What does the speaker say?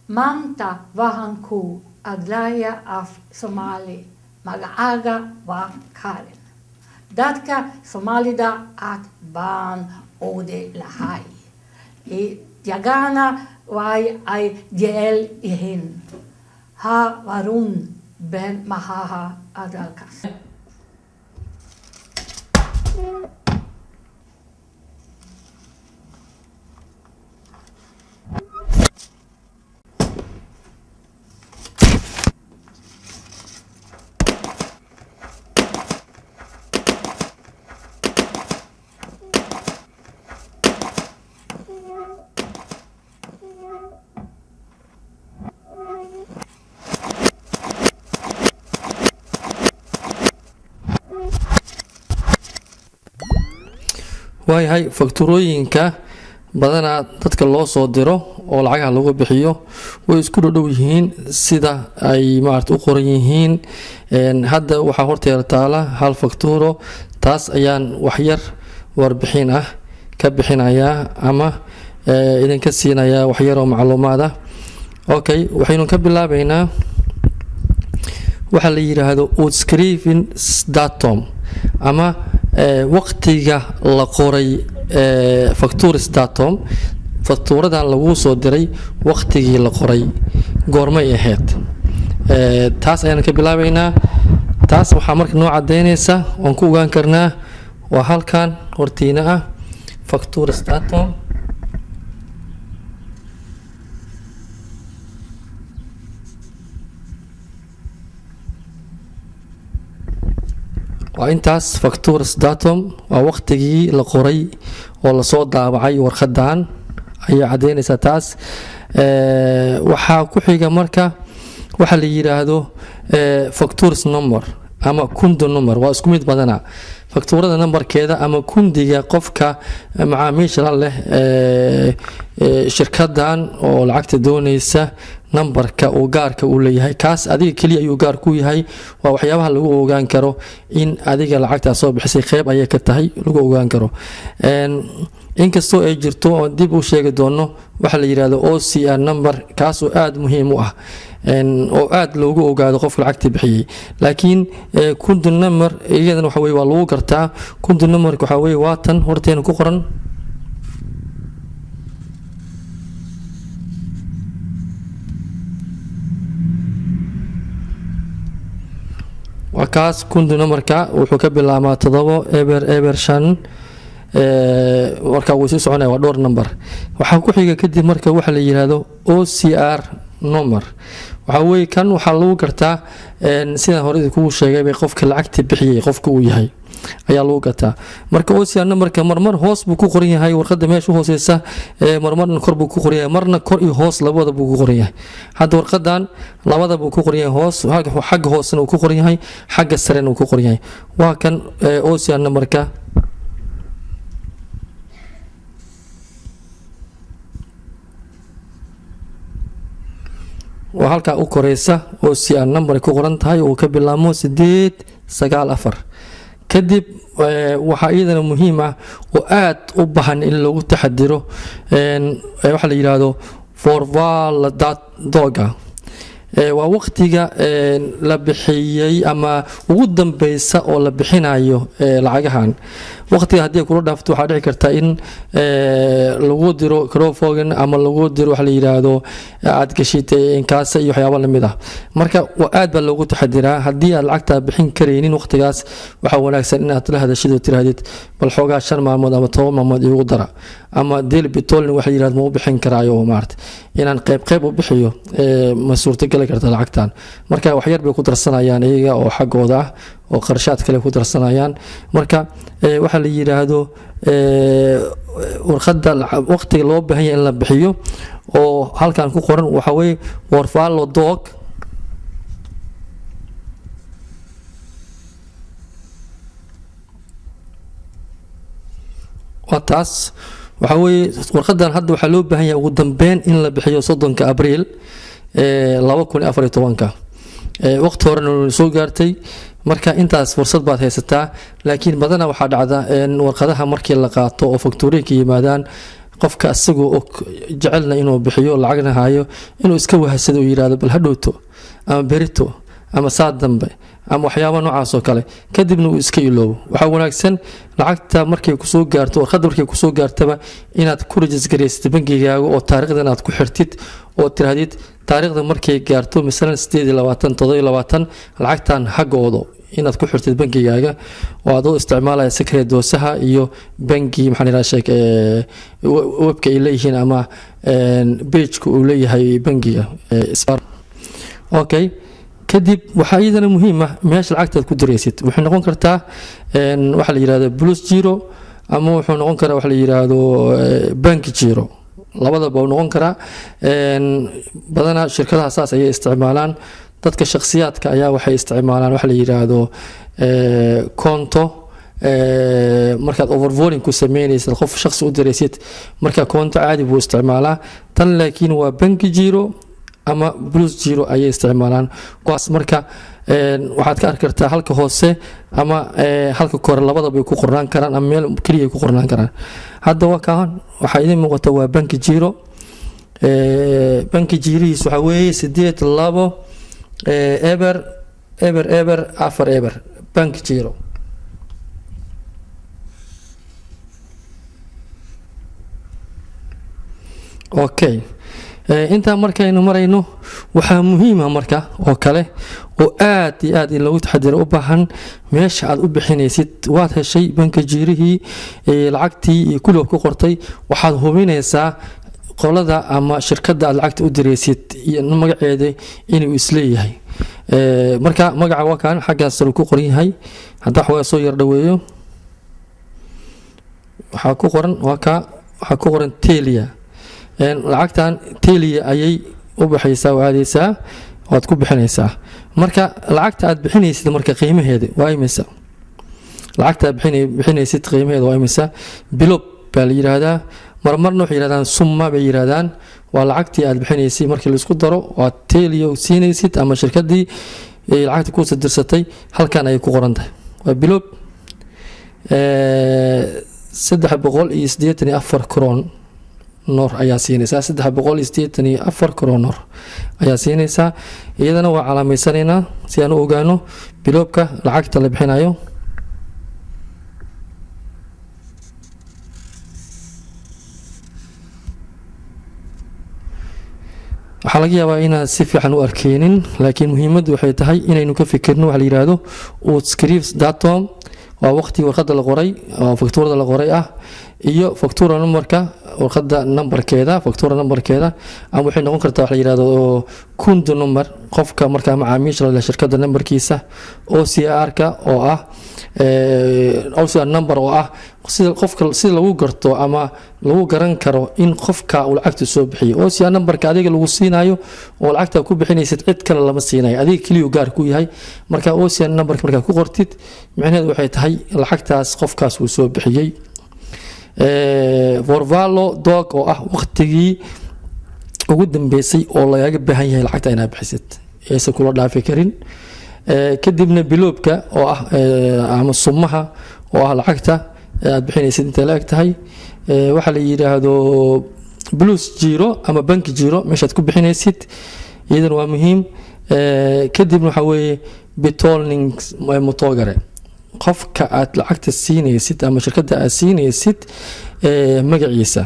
Maanta waxaan ku hadlayaa af Soomaali. Magacayga waa Karen. Dadka Soomaalida aad baan u jeclahay. Iyagana way i jecel yihiin. Haa, waa run, been maaha hadalkaas. Waayahay, fakturooyinka badanaa dadka loo soo diro oo lacagaha lagu bixiyo way isku dhodhow yihiin sida ay maarata u qoran yihiin. Hadda waxaa horteeda taala hal fakturo. Taas ayaan waxyar warbixin ah ka bixinayaa ama idinka siinayaa waxyar oo macluumaad ah. Okay, waxaynu ka bilaabeynaa waxaa la yiraahdo utskrivningsdatum ama waqtiga la qoray fakturadatum. Faktuuradan laguu soo diray waqtigii la qoray goormay ahayd? Taas ayaan ka bilaabeynaa. Taas waxaa marka noo cadeyneysa oon ku ogaan karnaa waa halkan hortiina ah, fakturadatum. Waa intaas, fakturadatum waa waqtigii la qoray oo lasoo daabacay warqadan ayaa cadeyneysaa taas. Waxaa ku xiga marka waxaa la yiraahdo fakturasnummer ama kundnummer, waa isku mid badanaa. Faktuurada nambarkeeda ama kundiga, qofka macaamiisha la leh shirkadan oo lacagta dooneysa, nambarka uu gaarka uu leeyahay, kaas adiga keliya ayuu gaar ku yahay. Waa waxyaabaha lagu ogaan karo in adiga lacagtaa soo bixisay, qeyb ayay ka tahay lagu ogaan karo. Inkastoo ay jirto oo dib u sheegi doono waxaa la yirahdo OCR number, kaasoo aada muhiim u ah oo aada loogu ogaado qofka lacagta bixiyey, laakiin kundnummer iyadana waxa weye waa lagu gartaa. Kundnummerka waxa weye waa tan horteena ku qoran. Waa kaas kundnummerka, wuxuu ka bilaabmaa 7005. Marka wuu sii soconaya, waa dhowr number. Waxaa ku xiga kadib marka waxa la yiraahdo OCR number. Waxaa weye kan waxaa lagu gartaa, sidaan hore idinkugu sheegay bay, qofka lacagta bixiyey qofka uu yahay ayaa lagu gartaa. Marka OCR numberka marmar hoos buu ku qoran yahay warqada meesha u hooseysa, marmarna kor buu ku qoran yahay, marna kor iyo hoos labada buu ku qoran yahay. Hadda warqadan labada buu ku qoran yahay, hoos xagga hoosena uu ku qoran yahay, xagga sarena uu ku qoran yahay. Waa kan OCR numberka. Waa halkaa u koreysa OCR number ku qoran tahay, uu ka bilaabmo 894. Kadib waxaa iyadana muhiim ah oo aada u bahan in lagu taxadiro waxaa la yidhaahdo forvaldadoga. Waa waqtiga la bixiyey ama ugu dambeysa oo la bixinayo lacagahan. Waqtiga haddii ay kula dhaafto, waxaa dhici karta in lagu diro kronofogden ama lagu diro waxa la yidhaahdo aad gashid inkasso iyo waxyaabo lamid ah. Marka aad baa loogu taxadiraa. Haddii aad lacagta bixin karaynin waqtigaas, waxaa wanaagsan inaad la hadashid oo tiraahdid, "Bal xoogaa 5 maalmood ama 10 maalmood iigu dara," ama delbetalning waxa la yidhahdo ma u bixin karaayo, maarata inaan qayb qayb u bixiyo ma suurtogeli karta lacagtan? Marka waxyar bay ku darsanayaan iyaga oo xaggooda ah oo qarashaad kale ku darsanayaan. Marka waxaa la yidhaahdo warqadda waqtiga loo baahan yahay in la bixiyo oo halkan ku qoran waxa weeye förfallodag. Waa taas. Waxaa weeye warqadan hadda waxaa loo baahan yahay ugu dambeyn in la bixiyo 30-ka Abriil 2014-ka. Waqti horena soo gaartay. Marka intaas fursad baad haysataa, laakiin badanaa waxaa dhacda warqadaha markii la qaato oo faktuurooyinka yimaadaan. Qofka isagoo og jecelna inuu bixiyo, lacagna hayo, inuu iska wahsado, uu yidhahdo bal hadhowto ama berito ama saa dambe ama waxyaaba noocaas oo kale, kadibna uu iska iloobo. Waxaa wanaagsan lacagta markay kusoo gaarto, warqadda markay kusoo gaartaba, inaad ku register-garaysid bangigaaga oo taariikhdan aad ku xirtid oo tirahdid taariikhda markay gaarto, masalan 28, 27, lacagtan ha goodo, inaad ku xirtid bangigaaga oo adoo isticmaalaya sekredosaha iyo bangi, maxaa la yidhahdaa, sheeg webka ay leeyihiin ama pageka uu leeyahay bangiga. Okay, kadib waxaa iyadana muhiim ah meesha lacagtaad ku diraysid. Waxay noqon kartaa waxa la yidhahdo plusgiro ama wuxuu noqon karaa waxa la yidhaahdo bankgiro, labadaba uu noqon karaa. Badanaa shirkadaha saas ayay isticmaalaan. Dadka shakhsiyaadka ayaa waxay isticmaalaan waxa la yidhaahdo konto. Markaad overføring ku sameynaysid, qof shakhsi u diraysid, marka konto caadi buu isticmaalaa tan, laakiin waa bankgiro ama plusgiro ayay isticmaalaan kuwaas. Marka waxaad ka arki kartaa halka hoose ama halka kore, labadaba ay ku qornaan karaan ama meel keliya ay ku qornaan karaan. Hadda waa kaan, waxaa idiin muuqata waa bankgiro. Bankgirihiis waxaa weeye 82000040 bankgiro. Okay, intaa markaynu marayno, waxaa muhiima marka oo kale oo aad iyo aad in loogu taxadiro u baahan meesha aad u bixinaysid. Waad heshay bankgirihii, lacagtii iyo kulliga ku qortay. Waxaad hubinaysaa qolada ama shirkadda aad lacagta u diraysid iyo magaceeda inuu isleeyahay. Marka magaca waa kan xaggaas sare ku qoran yahay. Hadda waxoogaa soo yar dhaweeyo, waxaa ku qoran, waa ka, waxaa ku qoran Telia. Lacagtan Telia ayay u baxaysaa oo aadaysaa, waad ku bixinaysaa. Marka lacagta aad bixinaysid marka qiimaheeda waa imisa? Lacagta aad bixinaysid qiimaheeda waa imisa? Beløp baa la yidhaahdaa, marmarna waxay yidhahdaan summa bay yidhahdaan. Waa lacagtii aad bixinaysay markii laisku daro, waad Telia siinaysid ama shirkadii lacagta kuusoo dirsatay. Halkan ayay ku qoran tahay, waa beløp 384 kronor ayaa siinaysaa, 384 kronor ayaa siinaysaa. Iyadana waa calaameysanaynaa si aan u ogaano beløpka lacagta la bixinayo. Waxaa laga yaabaa inaad si fiican u arkeynin, laakiin muhiimaddu waxay tahay inaynu ka fikirno waxa la yidhaahdo utskriftsdatum, waa waqtigii warqadda la qoray oo faktuurada la qoray ah, iyo faktuura numberka, warqadda numberkeeda, faktuura numberkeeda, ama waxay noqon kartaa waxa la yidhahdo kundnummer, qofka markaa macaamiisha leh shirkadda numberkiisa, OCR-ka oo ah OCR number, oo ah sida qofka sida lagu garto ama lagu garan karo in qofka uu lacagta soo bixiyay. OCR numberka adiga lagu siinayo oo lacagta ku bixinaysid, cid kale lama siinayo, adiga keliyu gaar ku yahay. Marka OCR numberka markaad ku qortid, micnaheedu waxay tahay lacagtaas qofkaas uu soo bixiyey. Forfallodag oo ah waqtigii ugu dambeysay oo lagaga baahan yahay lacagta inaad bixisid, aysan kula dhaafi karin. Kadibna beløpka oo ah ama summaha oo ah lacagta aad bixinaysid intay la eg tahay. Waxaa la yidhaahdo plusgiro ama bankgiro, meeshaad ku bixinaysid, iyadana waa muhiim. Kadibna waxaa weeye betalningsmottagare, qofka aad lacagta siinaysid ama shirkadda aad siinaysid magaciisa.